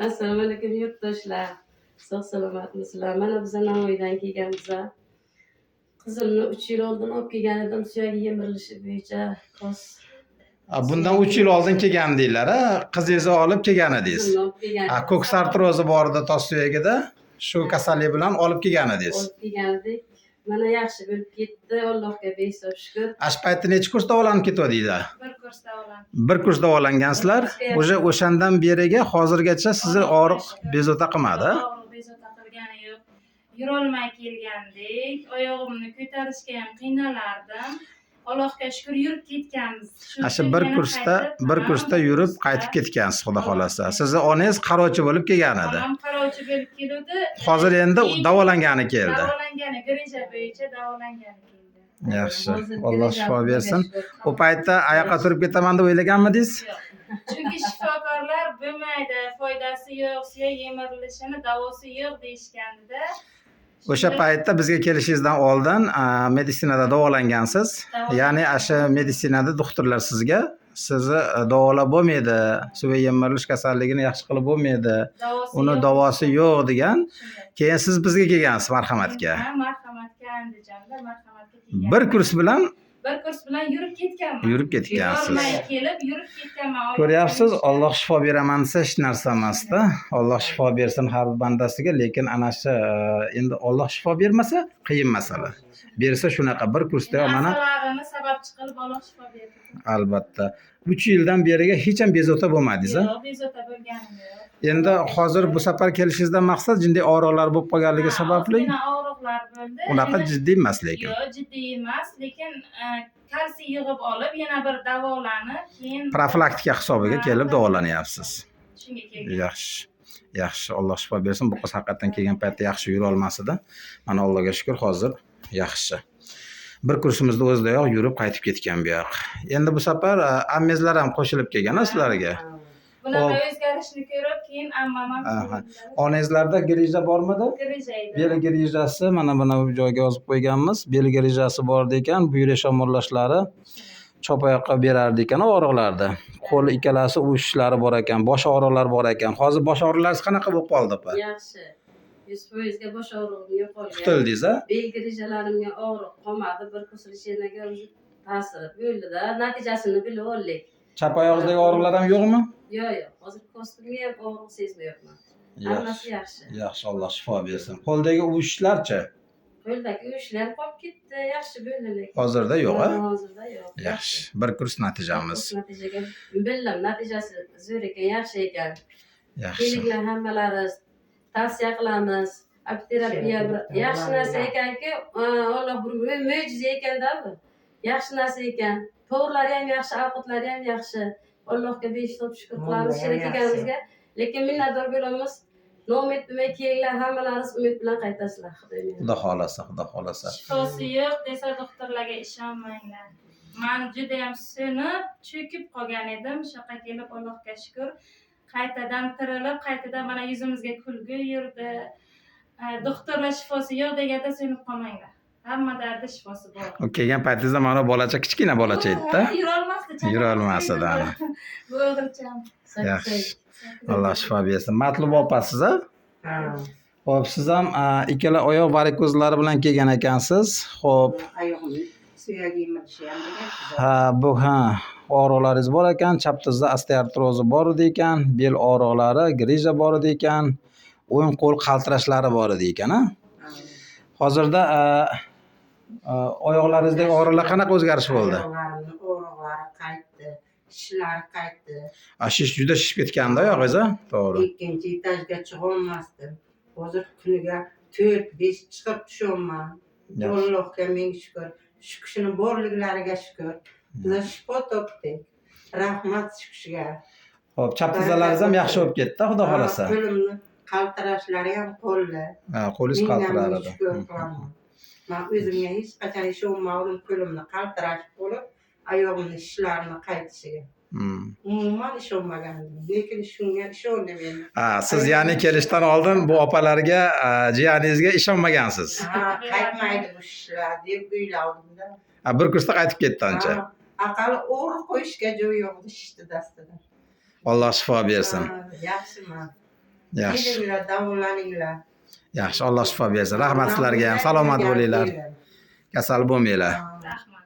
Assalomu alaykum, yurtdoshlar. Sog' salomatmisizlar? Mana biza Navoiydan kelganmiz. Qizimni 3 yil oldin olib kelgan edim, suyagi yemirilishi bo'yicha kost. Bundan 3 yil oldin kelgandinglar, a? Qizingizni olib kelgan edingiz. Qizimni olib kelgan. Ko'ks artrozi bor edi tos suyagida, shu kasallik bilan olib kelgan edingiz. Olib kelgandik. Mana yaxshi bo'lib ketdi, Allohga behisob shukr. Shu paytda necha kurs davolanib ketuvdinglar? Bir kurs davolandim. Bir kurs davolangansizlar. Уже o'shandan beriga hozirgacha sizni og'riq bezovta qilmadi. Og'riq bezovta qilgani yo'q. Yurolmay kelgandik. Oyog'imni ko'tarishga ham qiynalardim. Allohga shukur, yurib ketganmiz. Shu Ana shu bir yana kursda qaytib, bir ha, kursda bir yurib kursda qaytib ketgansiz, xudo xolasa. Sizni onangiz qarovchi bo'lib kelgan edi. Onam qarovchi bo'lib keluvdi. Hozir endi Keyin davolangani keldi. Davolangani, grija bo'yicha davolangani keldi. Yaxshi. Hozir Alloh kelajak shifo bersin. Xudoga shukr. U paytda oyoqqa turib ketaman deb o'ylaganmidingiz? Yo'q. Chunki shifokorlar bo'lmaydi, foydasi yo'q, suyak yemirilishini davosi yo'q deyishgandida. O'sha paytda bizga kelishingizdan oldin meditsinada davolangansiz. Davolangan. Ya'ni o'sha meditsinada doktorlar sizga sizni davolab bo'lmaydi, suyak yemirilish kasalligini yaxshi qilib bo'lmaydi, Davosi uni yo'q. davosi yo'q degan. Shunday. Keyin siz bizga kelgansiz marhamatga. Ha, marhamatga, Andijonda marhamatga kelgan. Bir kurs bilan Bir kurs bilan yurib ketganman. yurib ketgansiz. Yurolmay kelib, yurib ketganman. Allohga Ko'ryapsiz, shukur. Alloh shifo beraman desa hech narsa emasda. Alloh shifo bersin har bir bandasiga, lekin ana shu endi Alloh shifo bermasa qiyin masala. Bersa shunaqa bir kursda mana Asalarini sababchi qilib Alloh shifo berdi. Albatta. 3 yildan beriga hech ham bezovta bo'lmadingiz, a? Yo'q, bezovta bo'lganim yo'q. Endi hozir bu safar kelishingizdan maqsad jinday og'riqlar bo'lib qolganligi Ha, sababli ozgina og'riqlar bo'ldi. unaqa Endi- jiddiy emas lekin. Yo'q, jiddiy emas, lekin kalsiy yig'ib olib, yana bir davolanib, keyin Profilaktika hisobiga Ha, kelib davolanyapsiz. Shunga kelgan. Yaxshi. Yaxshi, Alloh shifo bersin. Bu qiz haqiqatdan kelgan paytda yaxshi yura olmas edi. Mana Allohga shukr, hozir yaxshi. Bir kursimizda o'zidayoq yurib qaytib ketgan bu yoq. Endi bu safar ammangizlar ham qo'shilib kelgan a sizlarga. Bunaqa Hop. o'zgarishni ko'rib, keyin ammam ham Aha. keldilar. Onangizlarda grija bormidi? Grija edi. Bel grijasi, mana buni bu joyga yozib qo'yganmiz. Bel grijasi bor ekan, buyrak shamolllashlari chop oyoqqa berardi ekan og'riqlarni. Qo'l ikkalasi uvishishlari bor ekan, bosh og'riqlari bor ekan. Hozir bosh og'riqlaringiz qanaqa bo'lib qoldi opa? Yaxshi. 100% ga bosh og'rig'im yo'qolgan. Qutuldingiz a? Bel grijalarimga og'riq qolmadi. Bir kurs лечение ga ta'siri bo'ldi-da, natijasini bilib oldik. Chap oyog'ingizdagi og'riqlar ham yo'qmi? Yo'q, yo'q. Hozir kostimga ham og'riq sezmayapman. Hammasi yaxshi. Yaxshi, Alloh shifo bersin. Qo'ldagi uvishlarchi? Qo'ldagi uvishlar ham qolib ketdi, yaxshi bo'ldi lekin. Hozirda yo'q, a? Hozirda yo'q. Yaxshi. Bir kurs natijamiz. Kurs natijaga bildim, natijasi zo'r ekan, yaxshi ekan. Yaxshi. Kelinglar hammalari, tavsiya qilamiz. Apiterapiya bir yaxshi narsa ekanki, Alloh bir mo'jiza ekanda bu. Yaxshi narsa ekan. To'g'rilari ham yaxshi, ovqatlari ham yaxshi. Allohga behisob shukr qilamiz Alloh shu yerga yaxshi. kelganimizga. Lekin minnatdor bo'lamiz. Noumid demay kelinglar, hammalaringiz umid bilan qaytasizlar. Xudo Xudo xolasa, Xudo xolasa. Shifosi yo'q desa doktorlarga ishonmanglar. Man juda ham so'nib, cho'kib qolgan edim. Shu yoqqa kelib Allohga shukr, qaytadan tirilib, qaytadan mana yuzimizga kulgi yurdi. Doktorlar shifosi yo'q deganda so'nib qolmanglar. Hamma dardi shifosi bor. U kelgan paytingizda mana bolacha, kichkina bolacha edi-da. Yurolmasdi. Yurolmas edi, ana. Bu o'g'ilcham. Yaxshi. Alloh shifo bersin. Matluba opasiz a? Ha. Xo'p, siz ham ikkala oyoq varikozlari bilan kelgan ekansiz. Xo'p. Oyog'imni suyagi yemirishi ham degan. Ha, bu ha, og'riqlaringiz bor ekan, chap tizda osteoartrozi bor edi ekan, bel og'riqlari, grija bor edi ekan, o'ng qo'l qaltirashlari bor edi ekan, a? Hozirda oyoqlaringizdagi og'riqlar qanaqa o'zgarish bo'ldi? Oyoqlarimni og'riqlari qaytdi, shishlari qaytdi. A, shish juda shishib ketgandi oyog'ingiz, a? To'g'ri. Ikkinchi etajga chiqolmasdim. Hozir kuniga 4-5 chiqib tushyapman. Yaxshi. Allohga ming shukur. Shu kishini borliklariga shukur. Biz shifo topdik. Rahmat shu kishiga. Xo'p, chap tizzalaringiz ham yaxshi bo'lib ketdi, xudo xolasa. Qo'limni qaltirashlari ham qoldi. Ha, qo'lingiz Mingdan ming qaltirar edi. shukur qilaman. Man o'zimga hech qachon ishonmadim qo'limni qaltirash bo'lib, oyog'imni shishlarini qaytishiga. Umuman ishonmagandim. Lekin shunga ishondim endi. Ha, siz ya'ni kelishdan oldin bu opalarga, jiyaningizga ishonmagansiz. Ha, qaytmaydi bu shishlar deb o'ylavdimda. Ha, bir kursda qaytib ketdi ancha. Ha, aqal o'g'ri qo'yishga joy yo'q edi shishni dastida. Alloh shifo bersin. Ha, yaxshiman. Yaxshi. Kelinglar, davolaninglar. Yaxshi, Alloh shifo bersin. Rahmat sizlarga ham. Salomat bo'linglar. Kasal bo'lmanglar. Rahmat.